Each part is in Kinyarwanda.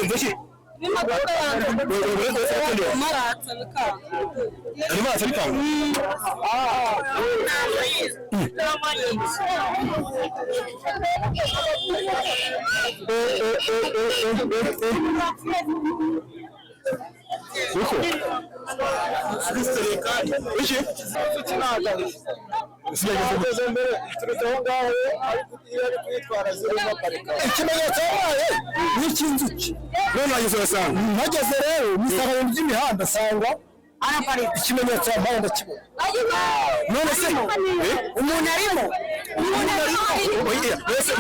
Inzuki N'imodoka yanjye maratsa bikanga. Arimo aratsa bikanga. Uko? Iki? Ikimenyetso yabaye ni icy'inzuki. None wageze urasanga. Mpageze rero mu isangano ry'imihanda asanga ikimenyetso yampaye ndakibona. None se Umuntu arimo. Umuntu arimo. Ese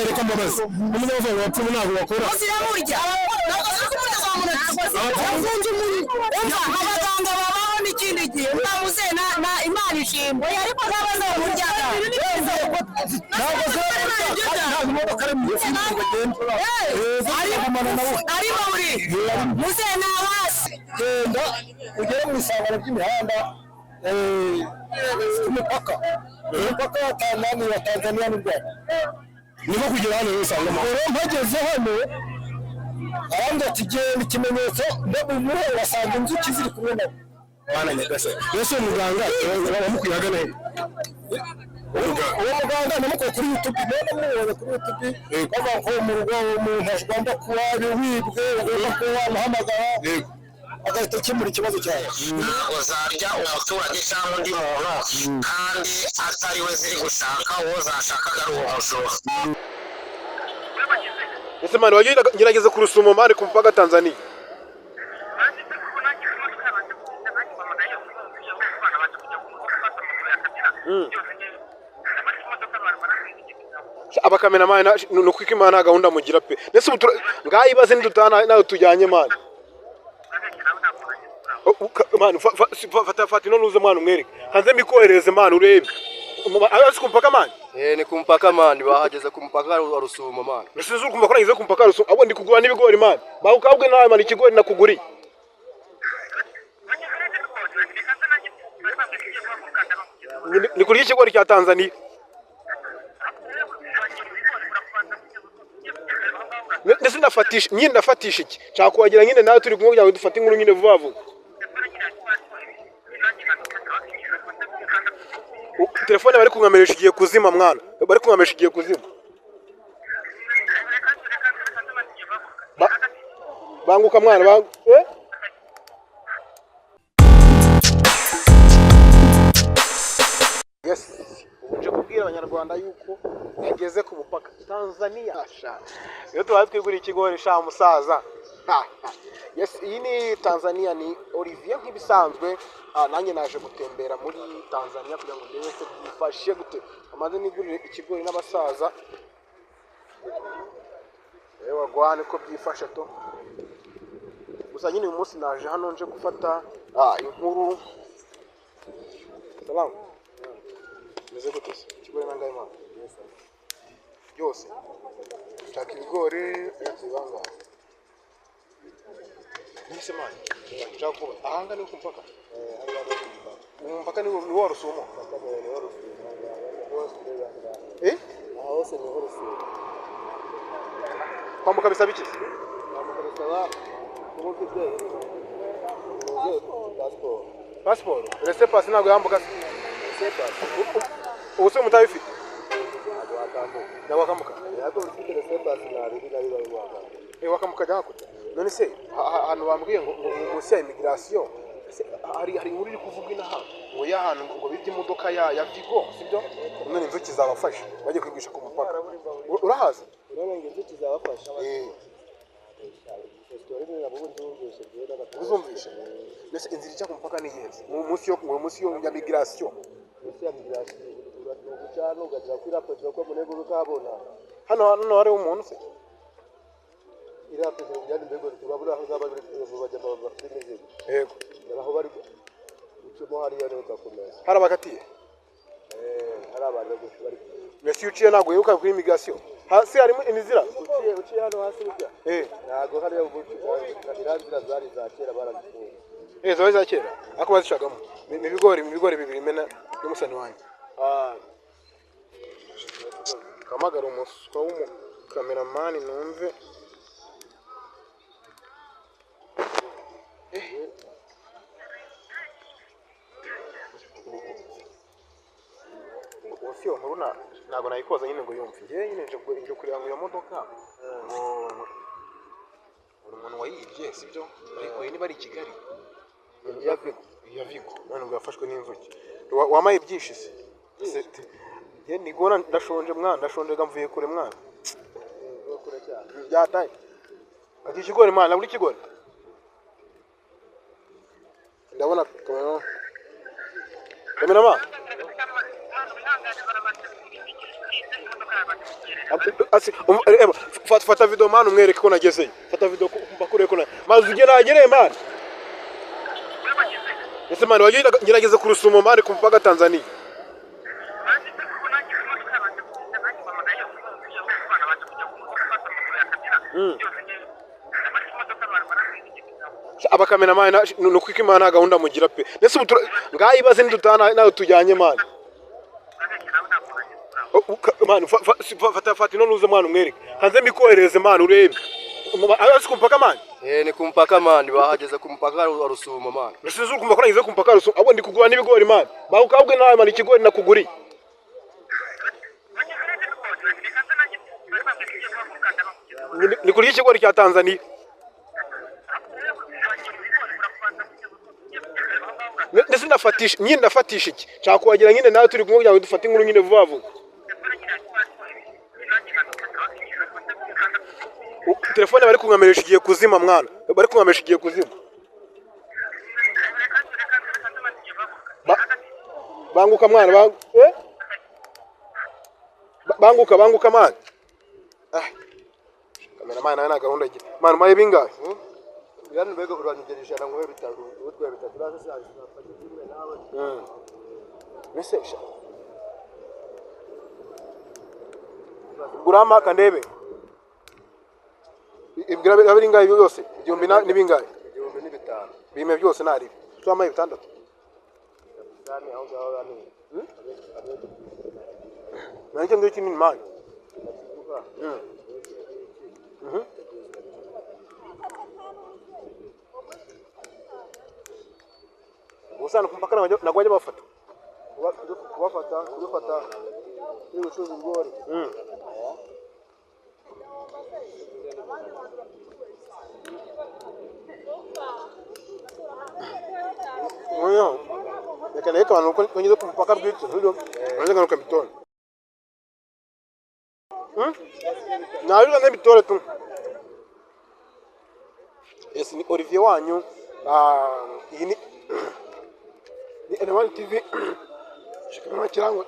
reka mbabaze. Umunyamafaranga wapfuye ntabwo bakora. Ziramurya. Ntabwo ziri kumurya za munoti. Yafunze umuriro. Umva abaganga babaho n'ikindi gihe. Uramuze na Imana ishimwe. Oya ariko ntabazamuryaga. Ntabwo zirabona ntabwo imodoka ari mu gifu ngo bagende. Ziragumana nabo. Arimo buri. Muze nabasi. Genda ugere mu isangano ry'imihanda ku mupaka wa Tanzania n'u Rwanda. Niko kugera hano rero usanga amahoro. Rero mpageze hano arambwira ati genda ikimenyetso ndabumure urasanga inzuki ziri kumwe nawe. Bana nyagasani. Yesu muganga wamukwiye ahagana he? Uwo muganga namukuye kuri YouTube, none mubonye kuri YouTube bavuga ko mu rugo umuntu agomba kuba wibwe, ugomba kuba wamuhamagara agahita akemura ikibazo cyawe. Ntabwo zarya umuturage cyangwa undi muntu kandi atari we ziri gushaka, uwo zashakaga ari uwo mujura. Ese mani wajya ngerageza ku Rusumo mani ku mupaka Tanzania. Abakamera mani ni uko Imana nta gahunda mugira pe. Nese ubu ngaho ibaze nidutana nawe tujyanye mani. Mani fata fata ino nuze mwana umwereke. Hanze mbikohereze mani urebe. Azi ku mupaka mani? Ni ku mupaka mani, bahageze ku mupaka wa Rusumo mani. Nasize ukumva ko nageze ku mupaka wa Rusumo, ahubwo ndi kugura n'ibigori mani. Bawukabwe nawe mani ikigori nakuguriye. Ni kurya ikigori cya Tanzania. Ndetse ndafatisha nyine ndafatisha iki nshaka kuhagera nyine nawe turi kumwe kugira ngo dufate inkuru nyine vuba vuba. Telefone bari kunkameresha igiye kuzima mwana, bari kunkameresha igiye kuzima. Banguka mwana bangu. Yes, uje kubwira abanyarwanda yuko yageze ku mupaka Tanzania. Iyo tubaye twiguriye ikigori sha musaza. Yes, iyi ni Tanzania, ni Olivier nk'ibisanzwe. Nanjye naje gutembera muri Tanzania kugira ngo ndebe se byifashe gute. Amaze nigurire ikigori n'abasaza. Ewa gwane ko byifashe to. Gusa nyine uyu munsi naje hano nje gufata inkuru. Salamu. Meze gute se? Ikigori nangahe mwana? Byose. Nshaka ibigori bangahe? Nise mani. Nshaka kuba ahanga ni ku mupaka. Umupaka ni wo Rusumo. Eh? Hose ni Rusumo. Kwambuka bisaba iki? Kwambuka bisaba kuba ufite pasiporo. Pasiporo? Rese pasi ntabwo yambuka se? Rese pasi. Ubu se mutabifite? Ntabwo wakambuka. Ntabwo wakambuka? Ntabwo ufite rese pasi ntabwo nayo wakambuka. Wakambuka ajya hakurya. None se ahantu bambwiye ngo munsi ya immigration hari inkuru iri kuvugwa inaha ngo y'ahantu ngo bibye imodoka ya Vigo, sibyo? None inzuki zabafashe bagiye kwigisha ku mupaka. Urahazi? None ngo inzuki zabafashe. Uzumvishe. Mbese inzira ijya ku mupaka ni iyihe? Munsi yo munsi ya migration. Munsi ya migration uca hano ukagera kuri raporo ko munego ukabona. Hano hano hariho umuntu se? Iriya petero byari mbego urabura aho zaba bajya bafite imizigo. Yego. Aho bari ucemo hariya niho ugakomeza. Hari abakatiye? Hari abantu bari. Mbese iyo uciye ntabwo wibuka kuri immigration. Hasi harimo inzira. Uciye hano hasi burya. Ntabwo hariya iriya nzira zari za kera barazifunze. Zari za kera. Ariko bazicagamo. Ibigori bibiri mena n'umusani wanjye. Kamagara umuswa w'umukameramani numve. Inkuru ntabwo nayikoza nyine ngo yumve. Njyewe nyine nje kureba ngo iyo modoka, ngo buri muntu wayibye, sibyo? Bayikuye niba ari i Kigali. Iya Vigo. Iya Vigo none ngo yafashwe n'inzuki. Wamaye byinshi se. Njye nigora, ndashonje mwana, ndashonje ga, mvuye kure mwana. Kure cyane. Byataye ati ikigori mwana, buri kigori ndabona kamera, cameraman. Eba, fata video man, umwereke ko nagezeyo. Fata video mbakure ko na maze ujye nagereye man. Ese man, wagiye ngerageza ku Rusumo man, ku mupaka Tanzania. Abakameramani ni uko Imana nta gahunda mugira pe. Ndetse ubu ngaho ibaze nidutana nawe tujyanye man. Man, fata ino nuze mwana, umwereke hanze, mbikohereze man, urebe azi ku mupaka man. Eh, ni ku mupaka man, bahageze ku mupaka wa Rusumo man. Rusizi, uri kumva ko nageze ku mupaka Rusumo? Ahubwo ndi kugura n'ibigori man, bawukabwe nawe man, ikigori nakuguriye. Ni kurya ikigori cya Tanzania. Ndetse ndafatisha nyine, ndafatisha iki nshaka kuhagera nyine nawe turi kumwe kugira ngo dufate inkuru nyine vuba vuba. Telefone bari kunkameresha igiye kuzima mwana, bari kunkameresha igiye kuzima. Banguka mwana, eh? Banguka, banguka mwana. Ah. Cameraman nawe nta gahunda agira mwana. Umaye bingahe? Yani mbega uranyongera 100 nguhe bitatu, utwaye bitatu uraza sanze nafata kimwe nawe. Mbese gurama kandebe ibwira biri ingahe byose? 1000 n'ibingahe? 1005. Bime byose naribi twamaye bitandatu. Yani aho ngaho yani. Nanjye ngicyo kinini man. Mhm. Gusa ku mupaka ntabwo bajya bafata. Kubafata, kubifata turi gucuruza ibigori. Oya. Reka nereke abantu ko ngeze ku mupaka bwite, sibyo? Nanjye ngaruka mbitore. Nabiga mbitore tu. Yes, ni Olivier wanyu. Ah, iyi ni N1 TV. Shikama kirango.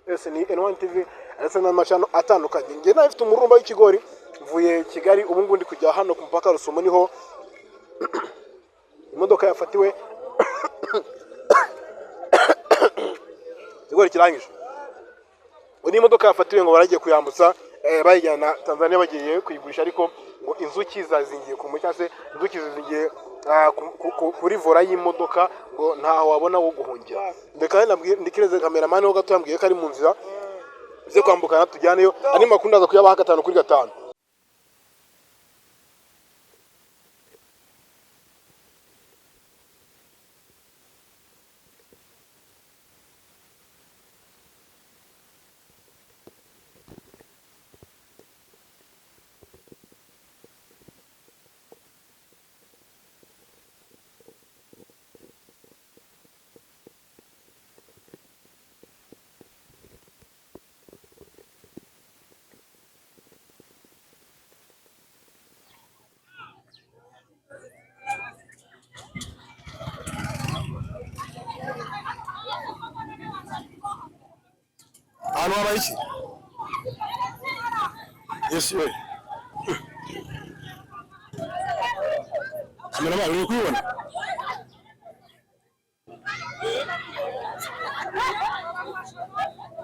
Yes, ni N1 TV ndetse n'amacano atandukanye. Njye nawe mfite umururumba w'ikigori, mvuye Kigali, ubu ngubu ndi kujya hano ku mupaka Rusumo, niho imodoka yafatiwe. Ikigori kirangije. Ubu ni imodoka yafatiwe ngo baragiye kuyambutsa, bayijyana Tanzania bagiye kuyigurisha, ariko ngo inzuki zazingiye ku cyangwa se inzuki zizingiye kuri volant y'imodoka, ngo ntaho wabona wo guhungira. Ndeka ndikireze cameraman ho gato, yambwiye ko ari mu nzira ze kwambukana tujyaneyo. Andi makuru ndaza kuyabaha gatanu kuri gatanu. Ahantu habaye iki? Yesu we! Cameraman, uri kubibona?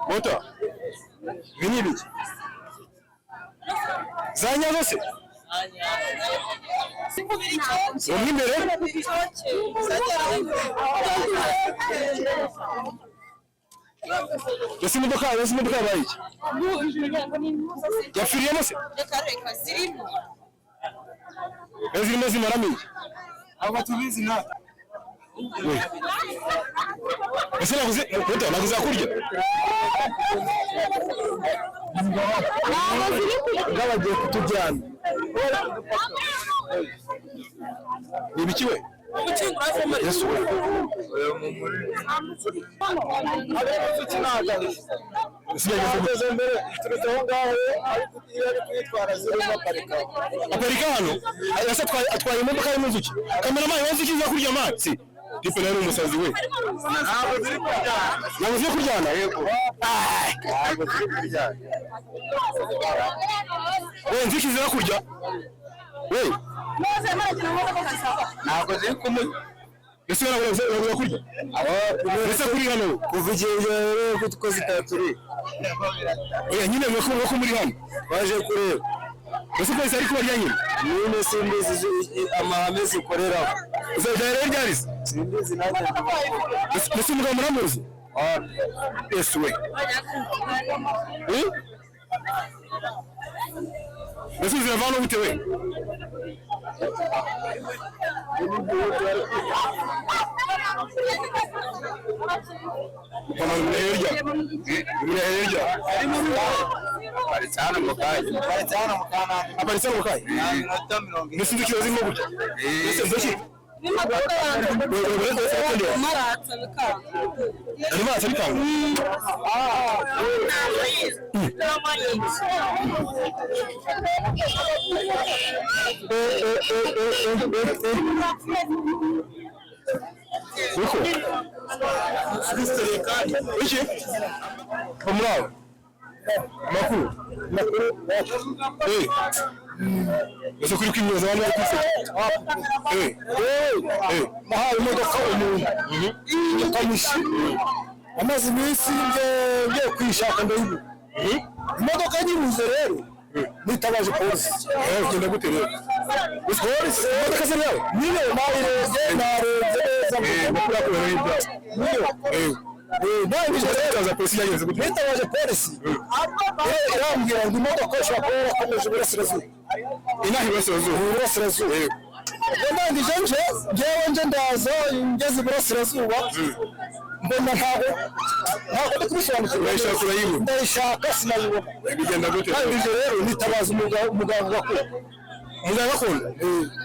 Moto ibi ni ibiki za nyazo se mo imbere? Ese imodoka yabaye iki? Yapfiriyemo se? Reka reka, zirimo. Ese zirimo zimaramo iki? Abo tubizi natwe. We. Ese naguze muto naguze kurya. Ngabagiye kutujyana. Ni ibiki we? Yesu we. Ageze mbere turetse aho ngaho ariko iyo ari kuyitwara zirimo aparika. Aparika hano? Ese atwaye imodoka harimo inzuki? Kameramani wa inzuki ziza kurya amazi. Tipe nawe ni umusazi we. Ntabwo ziri kuryana. Ntabwo ziri kuryana? Yego. Ntabwo ziri kuryana. We inzuki zirakurya? We. Ntabwo ziri kumurya. Ese ntabwo kurya? Ese kuri hano? Kuva igihe rero kuko zitaturiye. Oya nyine mwako muri hano. Baje kureba. Ese polisi ari kubarya nyine? Nyine simbizi amahame zikoreraho. Uzajya rero ryari se? Simbizi nanjye. Ese umugabo muramuzi? Yesu we. Ese zirava hano gute we? Mama murahera murahera. Aparitse hano mu kanya. Aparitse hano mu kanani. Aparitse hano mu kanya. Iminota 40. Mbese inzuki zirimo gutya? Mbese inzuki? N'imodoka yanjye. Maratsa bikanga. Maratsa bikanga? Uko? Iki? Omurawo. Makuru. Makuru. Eh. Ese kuri kwimyoza abantu bari kwiseka. Eh. Eh. Nahaye imodoka umuntu. Umukanishi. Amaze iminsi ngiye kuyishaka ndayibura. Imodoka nyibuze rero nitabaje polisi. Ugenda gute rero? Polisi imodoka se yawe? Niyo nayirebye narebye neza. Makuru yakuwe n'ibyawe. Niyo. Ndangije rero polisi yagenze gute? Nitabaje polisi. Irambwira ngo imodoka ishobora kuba yarakomeje iburasirazuba. Inaha iburasirazuba? Iburasirazuba. Ndangije nje ngewe nje ndaza ngeze iburasirazuba mbona ntabwo ndi kubisobanukirwa. Urayishaka urayibura? Ndayishaka sinayibona. Bigenda gute? Ndangije rero nitabaza umuganga gakondo. Umuganga gakondo?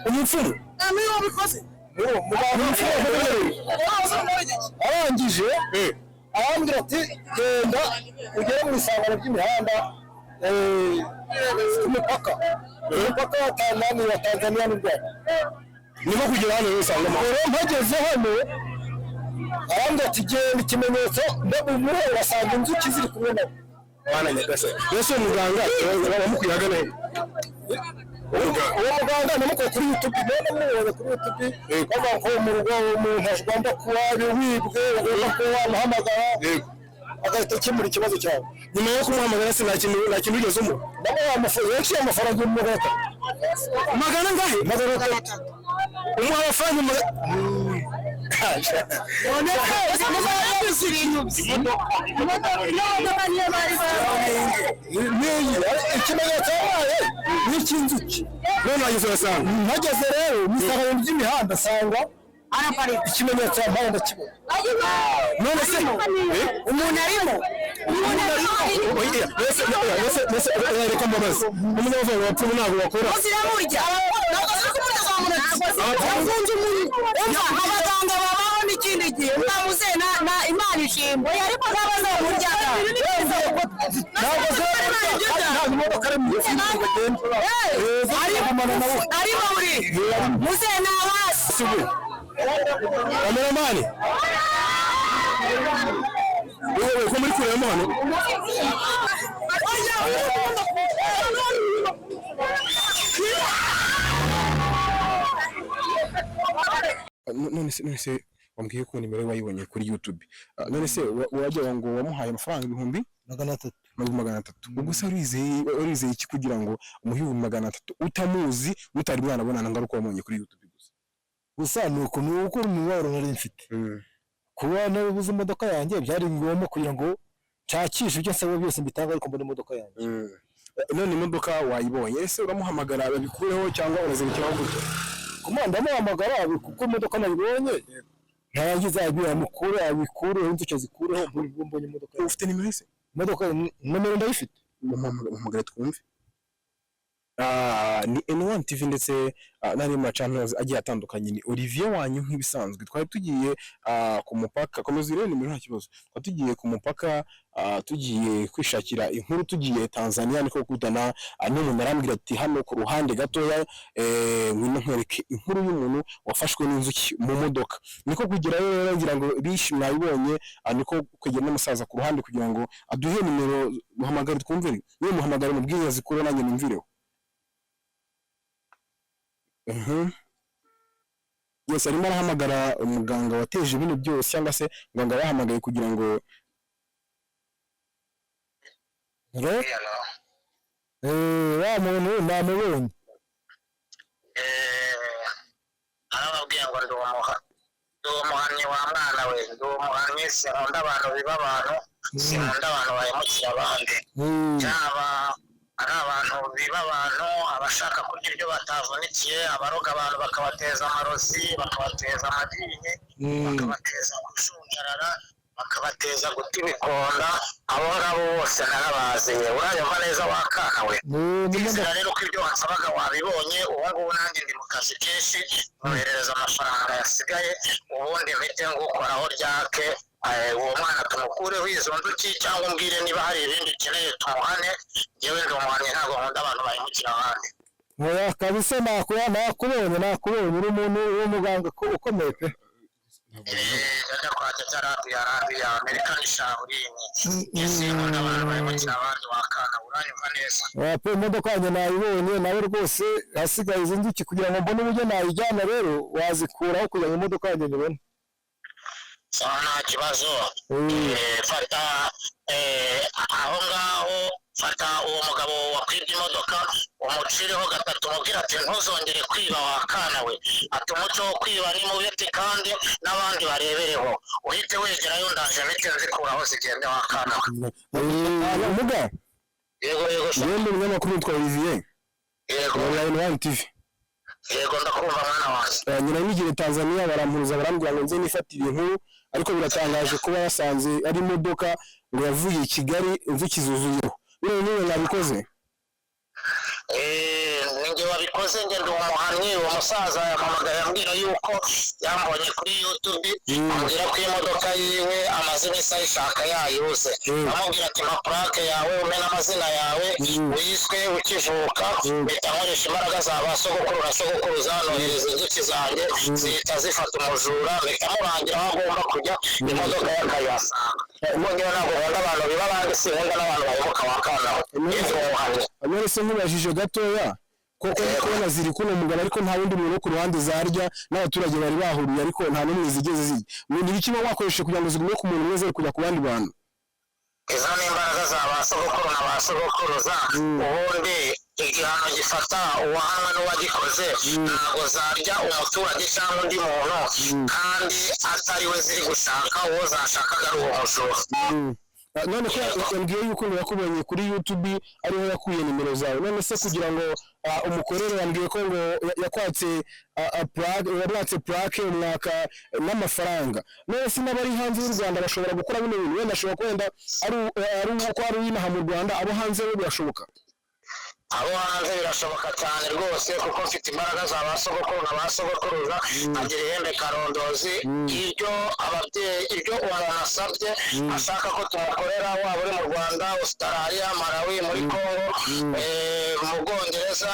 Umupfumu? Niwe wabikoze. Umuganga arangije arambwira ati genda ugere mu isangano ry'imihanda umupaka wa Tanzania Tanzania n'u Rwanda. Niko kugera hano rero usangamo. Rero mpageze hano arambwira ati genda ikimenyetso ndabumure urasanga inzuki ziri kumwe nawe. Bana nyagasani. Yesu muganga bamukwiye agana he? Uwo muganga namukuye kuri YouTube, none mubonye kuri YouTube bavuga ko mu rugo umuntu agomba kuba wibwe ugomba kuba wamuhamagara agahita akemura ikibazo cyawe. Nyuma yo kumuhamagara se nta kintu wigeze umuha? Ndamuha amafaranga, yaciye amafaranga 300. Magana angahe? 300. Umuha amafaranga Niyi ikimenyetso yabaye ni icy'inzuki. None wageze urasanga? Mpageze rero mu isangano ry'imihanda nsanga ikimenyetso yampaye ndakibona. None se umuntu arimo? Umuntu arimo. Reka mbabaze. Umunyamafaranga wapfumu ntabwo bakora. Ziramurya. Ntabwo ziri kumurya za muneke. Yafunze umuriro. Umva abaganga babaho n'ikindi gihe. Mwamuze na Imana ishimwe. Ariko ntabazamuryaga. Ntabwo ziramurya. Ntabwo imodoka ari mu gifu ngo bagende. Arimo buri. Muze nabasi. Kameramani. Wewe ko muri kureba hano? None se wambwiye ko nimero wayibonye kuri YouTube. None se wagira ngo wamuhaye amafaranga 300. 300. Ubwo se warizeye iki kugira ngo umuhe 300 utamuzi utari mwanabonana ngaruko wamubonye kuri YouTube gusa? Gusa ni uko umubabaro nari mfite. Kuba narabuze imodoka yanjye byari ngombwa kugira ngo nshakishe ibyo nsabwa byose mbitanga ariko mbone imodoka yanjye. None imodoka wayibonye ese uramuhamagara babikureho cyangwa urazibikiraho gutya? Kuma ndamuhamagara kuko imodoka nayibonye Ntarangiza abikure abikureho inzuki zikureho, ubwo mbonye imodoka. Ufite nimero se? Imodoka nomero ndayifite. Muhamagare twumve. Ni N1 TV ndetse n'andi ma channels agiye atandukanye. Ni Olivier wanyu nk'ibisanzwe. Twari tugiye ku mupaka, komeza urebe nimero, nta kibazo. Twari tugiye ku mupaka, tugiye kwishakira inkuru, tugiye Tanzania, niko gukutana n'umuntu arambwira ati: "Hano ku ruhande gatoya, ngwino nkwereke inkuru y'umuntu wafashwe n'inzuki mu modoka." Niko kugerayo rero, ngira ngo bishi mwabibonye, niko kwegera n'umusaza ku ruhande kugira ngo aduhe nimero. Muhamagare twumve, niba muhamagare mubwire zikuru nanjye numvireho. Yes, arimo arahamagara umuganga wateje ibintu byose, cyangwa se muganga bahamagaye kugira ngo Hello? Wa muntu namubonye. Arababwiye ngo ndi umuhamyi wa mwana we, ndi umuhamyi. Sinkunda abantu biba abantu, sinkunda abantu bahemukira abandi, yaba ari abantu biba abantu, abashaka kurya ibyo batavunikiye, abaroga abantu bakabateza amarozi, bakabateza amadini, bakabateza gushunjarara, bakabateza guta ibikonda. Abo ngabo bose narabaziye. Urayumva neza wakana we? Ndizera rero ko ibyo wasabaga wabibonye. Ubu ngubu nanjye ndi mu kazi kenshi, mwoherereza amafaranga yasigaye, ubundi mpite ngukoraho ryake. Uwo mwana tumukureho izo nzuki, cyangwa umbwire niba hari ibindi ukeneye tumuhane. Njyewe ndi umuhamyi, ntabwo nkunda abantu bahemukira abandi. Oya kabisa, nakubonye, nakubonye, uri umuntu w'umuganga ukomeye pe. Ndajya kwa Teta Radiya, Radiya Amerika ni Shahurini. Ese nkunda abantu bahemukira abandi wakana? Uranyumva neza? Oya pe, imodoka yanjye nayibonye nawe rwose. Hasigaye izi nzuki kugira ngo mbone uburyo nayijyana. Rero wazikuraho kugira ngo imodoka yanjye nyibone. Sawa, nta kibazo. Fata aho ngaho, fata uwo mugabo wakwibye imodoka, umucireho gatatu, umubwire ati: "Ntuzongere kwiba wakana we." Ati: "Umuco wo kwiba ni mubi." Ati: "Kandi n'abandi barebereho." Uhite wegerayo, ndaje mpite nzikuraho zigende wakana we. Muga. Yego, yego sha. Yewe, ndi umunyamakuru witwa Olivier. Yego. Wa N1 TV. Yego, ndakumva mwana wanjye. Nyina nigire Tanzania, barampuruza, barambwira ngo nze nifatire inkuru, ariko biratangaje kuba yasanze ari imodoka ngo yavuye i Kigali inzuki zuzuyeho. Bino nyine nabikoze. Ninjye wabikoze, njye ndi umuhamyi. Uwo musaza yampamagaye ambwira yuko yambonye kuri YouTube, ambwira ko imodoka yiwe amaze iminsi ayishaka yayibuze. Amubwira ati: "Mpa plaque yawe, umpe n'amazina yawe wiswe ukivuka." Mpita nkoresha imbaraga za ba sogokuru na sogokuruza, nohereza inzuki zanjye, zihita zifata umujura, mpita murangira aho agomba kujya, imodoka ye akayihasanga. Ubwo ngewe ntabwo nkunda abantu biba abandi, sinkunda n'abantu bahemuka wakanawe. Njye ndi umuhamyi. None se nkubajije gatoya, koko ndi kubona ziri kuno mugabo, ariko nta wundi muntu wo ku ruhande zarya, n'abaturage bari bahuriye, ariko nta n'umwe zigeze zijya. Ni ibiki muba mwakoresheje kugira ngo zigume ku muntu umwe, zere kujya ku bandi bantu? Izo ni imbaraga za ba sogokuru na ba sogokuruza. Ubundi igihano gifata uwahanwe n'uwagikoze. Ntabwo zarya umuturage cyangwa undi muntu kandi atari we ziri gushaka, uwo zashakaga ari uwo mujura. None ko yambwiye yuko ngo yakubonye kuri YouTube, ariho yakuye nimero zawe, none se kugira ngo umukorere, yambwiye ko ngo yakwatse plaque, yamwatse plaque, umwaka n'amafaranga. None se n'abari hanze y'u Rwanda bashobora gukora bino bintu? Wenda ashobora kuba wenda ari uko ari uw'inaha mu Rwanda, abo hanze bo birashoboka? Abo hanze birashoboka cyane rwose, kuko mfite imbaraga za ba sogokuru na ba sogokuruza, nkagira ihembe karondozi. Ibyo ababyeyi, ibyo umuntu asabye ashaka ko tumukorera, waba uri mu Rwanda, Australia, Malawi, muri Congo, mu Bwongereza,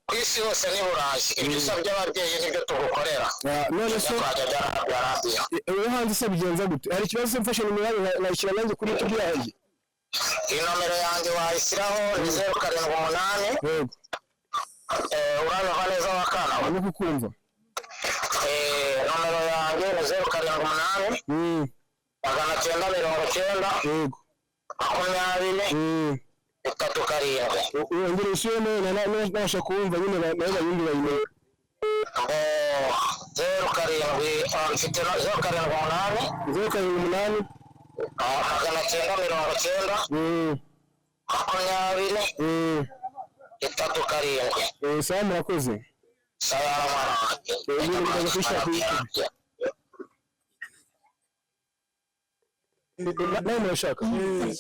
ku isi hose n'i Burayi, ibyo usabye ababyeyi nibyo tugukorera. None se twajya bya radiyo. Uwo hanze se bigenza gute? Hari ikibazo se mfashe nimero yawe nkayishyira nanjye kuri YouTube yanjye? Inomero yanjye wayishyiraho ni 078. Yego. Uranyumva neza wakana we? Arimo kukumva. Nomero yanjye ni 078 990 20 37. Wongere usubiremo, nabasha kuwumva nyine, nayo bayumve bayimenye. Ngo 07, mfite 078. 078. 990 20 37. Sawa, murakoze. Sawa mwana wanjye. Nyine ndaza kuyishyira kuri YouTube. Nawe murashaka? Eh?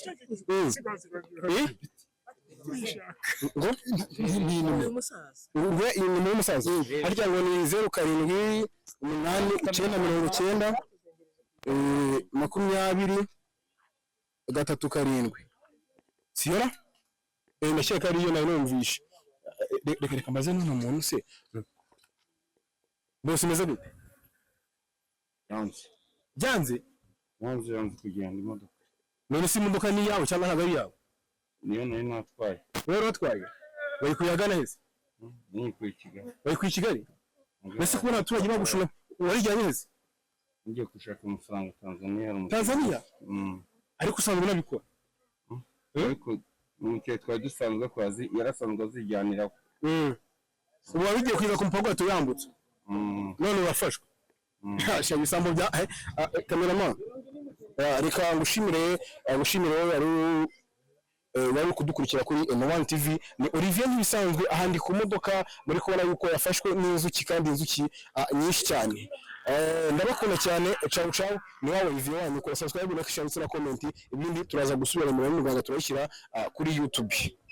Ngo ni nimero ngo iyi nimero y'umusaza harya ngo ni 0789 20 37 siyora. Ndakeka ariyo nayo numvishe. Reka mbaze none muntu se bose umeze gute? Yanze. Byanze? Yanze kugenda imodoka. None se imodoka ni iyawe cyangwa ntabwo ari iyawe? Niyo nari natwaye. Wowe watwaye bayikuye ahagana heza? Niyikuye i Kigali. Bayikuye i Kigali. Mbese kubona abaturage bagushura warijyanye heza? Ngiye gushaka amafaranga Tanzania hari umukiriya. Tanzania? Mm. Ariko usanzwe unabikora? Ariko umukiriya twari dusanzwe akwazi yarasanzwe azijyaniraho. Ubu wari ugiye kwiga ku mupaka ugahita uyambutsa? Mm. None urafashwe. Sha ibisambo bya cameraman. Reka ngushimire, ngushimire wowe wari wari uri kudukurikira kuri M1 TV. Ni Olivier nk'ibisanzwe ahandi ku modoka muri kubona yuko yafashwe n'inzuki, kandi inzuki nyinshi cyane. Ndabakunda cyane. Ciao ciao, ni wawe Olivier wanyu. Kora subscribe, like, share ndetse na comment. Ibindi turaza gusubira mu Rwanda turayishyira kuri YouTube.